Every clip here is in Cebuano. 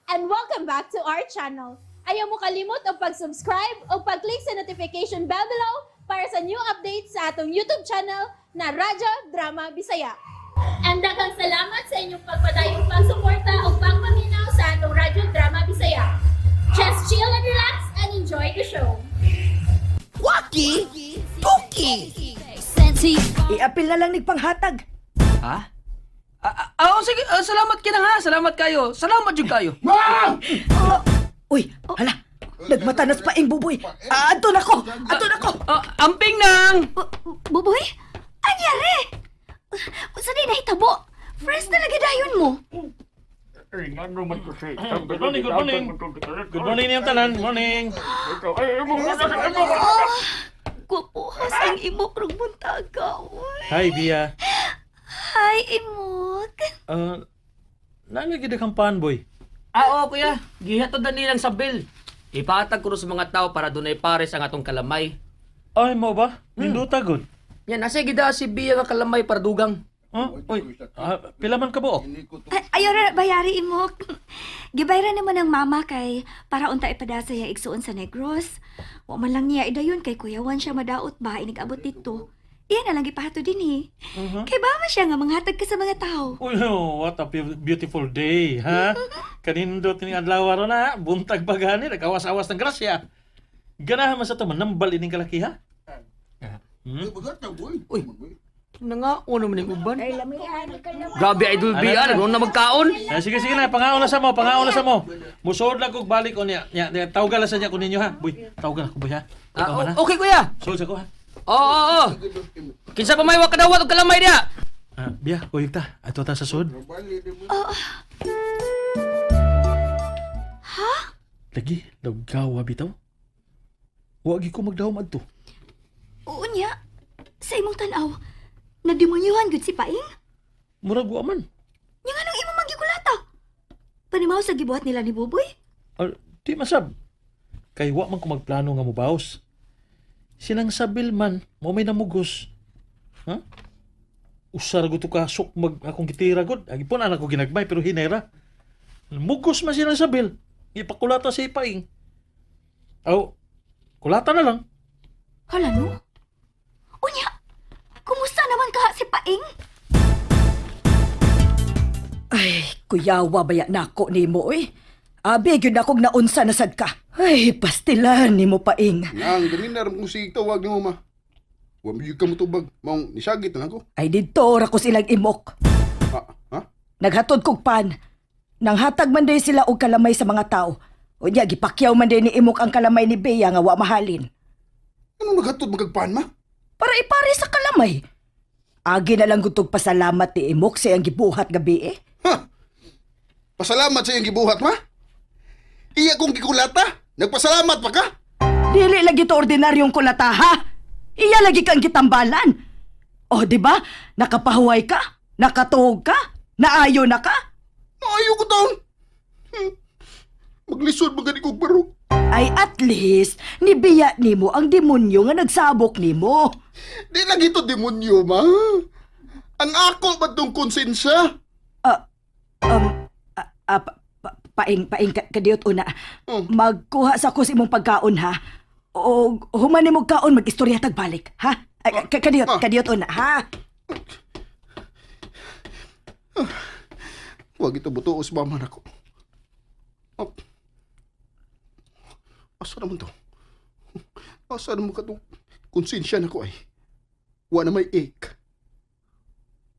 And welcome back to our channel. Ayaw mo kalimot og pag-subscribe o pag-click sa notification bell below para sa new updates sa atong YouTube channel na Radyo Drama Bisaya. And daghang salamat sa inyong pagpadayong pagsuporta o pagpaminaw sa atong Radyo Drama Bisaya. Just chill and relax and enjoy the show. Waki! Tuki! Iapil na lang ni panghatag. Ha? Ah, oh, sige, salamat ka na ha. Salamat kayo. Salamat jud kayo. Uy, hala. Nagmatanas pa ing Buboy. Ah, adto na ko. Adto na ko. Amping nang. Buboy? Anyari? Unsa day nahitabo? Fresh na lagi dayon mo. Good morning, good morning. Good morning niyang tanan. Morning. Gwapuhas ang imok rong buntaga. Uy. Hi, Bia. Hi, imok. Nalagi na kang pan, boy. Ah, oo, kuya. Gihatod na nilang sa bill. Ipatag ko ro sa mga tao para dunay pares ang atong kalamay. Ay, mo ba? Ninduta, good. Yan, nasa gida si Bia nga kalamay para dugang. Huh? Uy, pila man ka buok? Ay, ayaw na bayari, imok. Gibayran naman ang mama kay para unta ipadasa ya igsuon sa Negros. Wa man lang niya idayon kay kuyawan siya madaot ba inigabot dito. Iya na lang ipahato din eh. Kay ba man siya nga manghatag ka sa mga tao. Uy, oh, what a beautiful day, ha? Kanindot ni adlaw ron na, buntag pa gani, nag-awas-awas ng grasya. Ganahan man sa to, manambal ining kalaki, ha? Uy. Nangaon naman yung uban. Grabe, Idol Bia. Nagroon na magkaon. Ah, sige, sige na, pangaon na sa mo, pangaon na sa mo. Musuod lang kog balik o niya. Niya, niya, tawagan lang sa niya ko ninyo, ha? Boy, tawagan ako, boy, ha? Ah, Ikaw man, ha? okay, kuya. Suod sa ko, ha? Oo. Kinsa pa may wa kadawat og kalamay diha. Ah, Bia, kuyog ta. Ato ta sa sud. Ha? Lagi, lagawa bitaw. Wa gi ko magdahom adto. Oo niya. Sa imong tan-aw, nademonyuhan gud si Paing. Murag wa man. Nya nganong imo magikulata? Panimaw sa gibuhat nila ni Buboy? Ah, di masab. Kay wa man ko magplano nga mobaos. Silang sabil man, mo may namugos. Ha? Usar ko to ka mag akong gitira gud. Agi po na ko ginagmay pero hinera. Mugos man silang sabil. Ipakulata sa ipaing. Aw, kulata na lang. Hala no? Unya, kumusta naman ka si Paing? Ay, kuyawa baya nako nimo oy. Abi gyud akong naunsa na sad ka. Ay, pastilan nimo, Paing. Nang ganin na kung sige tawag ni mama. Wa mo ka motubag. Maong nisagit na ako. Ay, didto ra ko silang imok. Ha? Ha? Naghatod kog pan. Nanghatag man day sila og kalamay sa mga tao. Unya gipakyaw man day ni imok ang kalamay ni Bea nga wa mahalin. Anong naghatod magagpan ma? Para ipare sa kalamay. Agi na lang gutog pasalamat ni imok sa iyang gibuhat gabi eh. Ha? Pasalamat sa iyang gibuhat ma. Iya kong gikulata. Nagpasalamat pa ka? Dili lagi to ordinaryong kulata ha. Iya lagi kang gitambalan. O, di ba? Nakapahuway ka, nakatuog ka, naayo na ka. Maayo ko taon. Maglisod man gani kog barog. Ay, at least, nibiya nimo ang demonyo nga nagsabok nimo. Di lang ito demonyo ma. Ang ako ba tong konsensya? Um, Paing, Paing, kadiyot una. Oh. Magkuha sa ko sa imong pagkaon ha. O human nimo kaon, mag-istorya tag balik, ha? Ay, kadiyot, Ah. kadiyot una, ha? Wag ito butuos ba man ako. Oh. Asa naman to? Asa naman ka to? Konsensya na ko ay. Wa na may ache.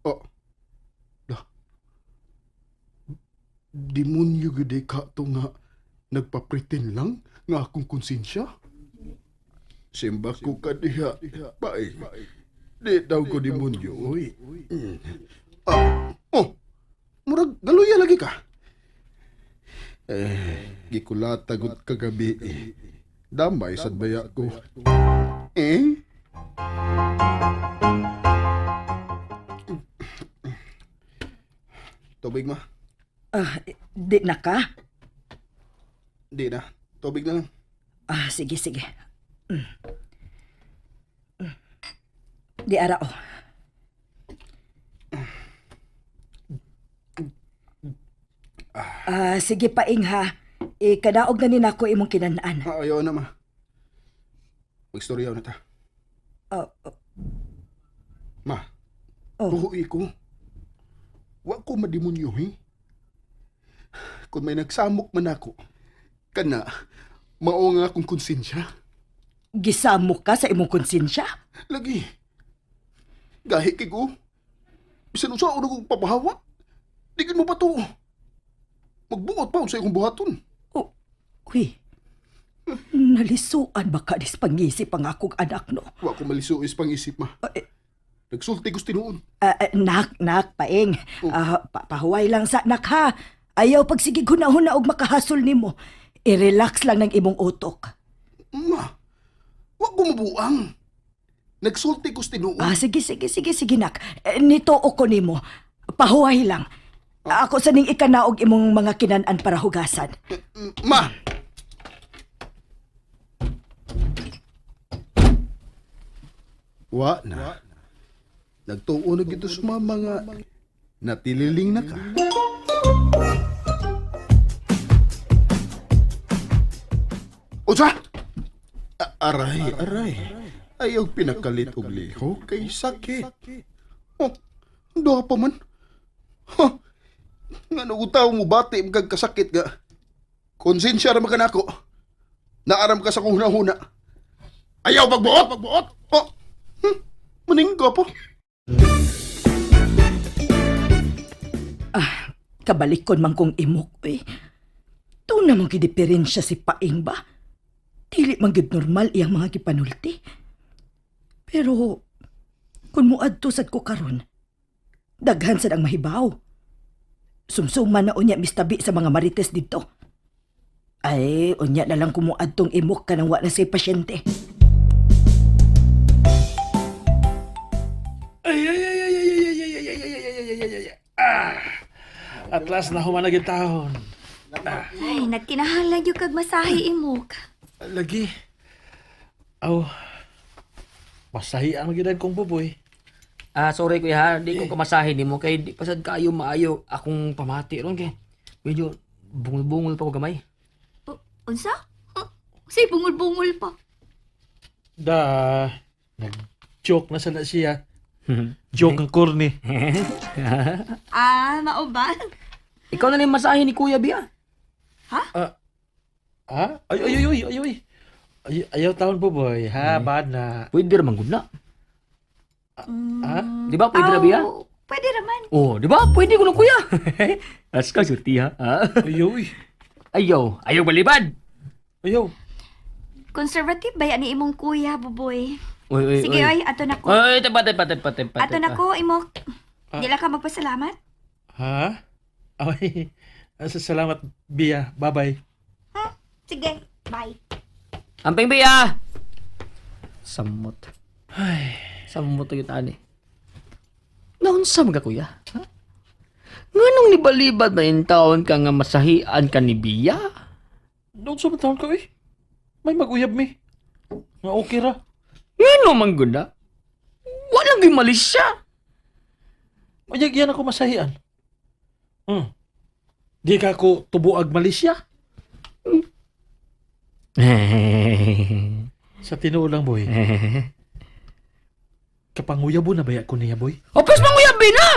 Oh. Da. Demonyo gyud ka to nga nagpa-pretend lang nga akong konsensya. Simba ko ka diha. Pae. Di daw ko demonyo, oy. Ah, oh. Murag galuya lagi ka. Eh, gikulata gud kagabi eh. Damay sad baya ko. Eh? Tubig ma? Ah, di na ka? Di na. Tubig na lang. Ah, sige, sige. Di ara oh. Ah, sige paing ha. Ikadaog na ni nako imong kinanaan. Ah, ayaw na, ma. Magstorya na ta. Ah, Ma, oh. tuhoy ko. Wa ko mademonyo, he? Kung may nagsamok man ako, kana, mao nga akong konsensya. Gisamok ka sa imong konsensya? Lagi. Gahi kay ko. Bisan usa na kong papahawa. Digin mo pa to. Magbuot pa sa akong buhaton. Oh, uy. Nalisuan ba ka dis pangisip ang akong anak no? Wa ko malisuis pang isip, ma. Ah, eh, Nagsulti ko sa tinuod. ah, ah, nak, nak, paing. Ah, pahuway lang sa nak ha. Ayaw pagsigig huna-huna og makahasol nimo. I-relax lang ng imong utok. Ma, wa ko mabuang. Nagsulti ko sa tinuod. Ah, sige, sige, sige, sige, nak. Eh, nito ko nimo. Pahuway lang. Ako sa ning ikanaog imong mga kinan-an para hugasan. Ma! Wa na. Nagtuo na gito sa mga mga natililing na ka. Unsa? Aray, aray. Ayaw pinakalit og lihok kay sakit. Oh, doha pa man. Ha? Nga utaw mo bati kag kasakit ga. Konsensya ra man ka nako. Naaram ka sa kong huna-huna. Ayaw pagbuot, pagbuot. Oh. Maningga pa. Kabalikon man kong imok, uy. Doon namang gidiperensya si Paing ba? Dili man gid normal iyang mga gipanulti. Pero, kung muadto sad ko karon, daghan sad ang mahibaw. Sumsuman na unya mistabi sa mga marites dito. Ay, unya na lang kumuadtong imok kanang wa na say pasyente. Ay, ay, ay, ay, ay, ay, ay, ay, ay, ay, ay, ay, ay, ay, ay, ay. Ah! At last na humanag yung taon. Ay, nagkinahanglan yung kag masahe imok. Lagi. Aw. Masahian magidan kong buboy. Ah, sorry kuya ha, di ko kamasahe nimo kay di pasad kaayo maayo akong pamati ron kay medyo bungol-bungol pa ko gamay. Unsa? Huh? Unsay bungol-bungol pa? Da, nag-joke na sana siya. Joke ang corny. Ah, mao ba? Ikaw na lang yung masahe ni Kuya Bia. Ha? Ay, ay, ay, ay, ay, ay. Ay, ayaw taon buboy, ha? Bad na. Pwede ra man gud na. Ha? Di ba pwede ra Bia? Aw, Pwede raman. Oh, di ba? Pwede ko na kuya. As ka surti ha. Ah. Ayaw, uy. Ayaw, ayaw balibad. Ayaw. Conservative ba yan ni imong kuya, buboy? Uy, uy, Sige, uy. oy, ato na ko. Uy, tepa, tepa, tepa, tepa. Ato na ko, imok. Ah. Di lang ka magpasalamat. Ha? Ay, salamat, Bia. Bye-bye. Sige, bye. Amping Bia. Samot. Ay, samot yung tani. Naunsa mga kuya? Ha? Nganong nibalibad na in taon ka nga masahian ka ni Bia? Doon sa taon ko, eh. May mag-uyab mi. Nga okay ra. Ngano man gud na? Walang gyud mali siya. Mayag yan ako masahian. Di ka ko tubuag Malaysia. Sa tinuod lang, boy. Kapanguyabo na ba ko niya, boy? Opes manguyabi na!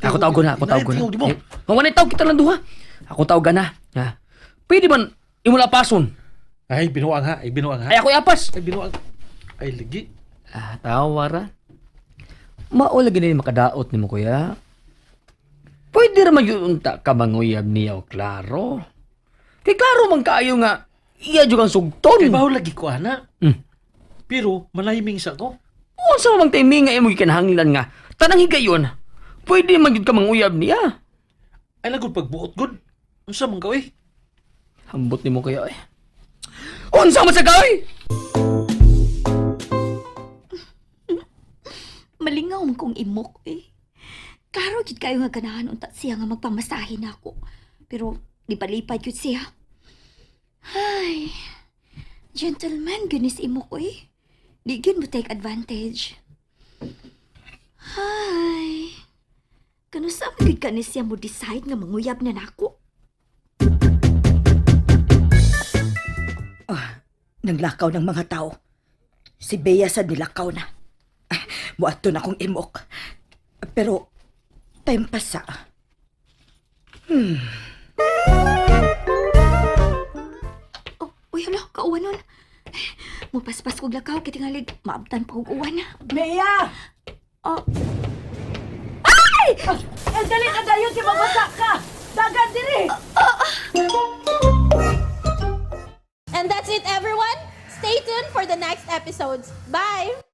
Ako tawag ko na, ako tawag ko na. Di mo. Eh, Mawanay tawag kita lang duha. Ako tawag na. Ha? Pwede man imula pason. Ay, binuang ha. Ay, binuang ha. Ay ako iapas. Ay, binuang. Ay, lagi. Ah, tawara. Mao lagi na yung makadaot nimo kuya. Pwede ra man yun unta ka manguyab niya o klaro. Kay klaro man kaayo nga iya jud ang sugton. Kay baho lagi ko, ana. Pero, manahiming sa ko. Unsa man timing nga imong gikinahanglan nga tanang higayon. Pwede man jud ka manguyab niya. Ay, lagod pagbuot, good. Unsa man ka, eh? Hambot nimo kayo eh. Unsa man sa kay? Malingaw man kong imok eh. Klaro jud kayo nga ganahan unta siya nga magpamasahe na ako. Pero di palipad jud siya. Ay, gentleman gyud is imok eh. Di gyud mo take advantage. Ay, kanusa man gyud ka ni siya mo decide nga manguyab na nako. Nanglakaw ng mga tao. Si Bea sa nilakaw na. Ah, muadto na akong imok. Pero, time pa sa. Oh, uy, hala, kauwan nun. Mupaspas kog lakaw, kay tingalig, maabtan pa kog uwan. Bea! Oh, Eh, dali na dayon kay mabasa ka! Dagan diri! And that's it, everyone. Stay tuned for the next episodes. Bye!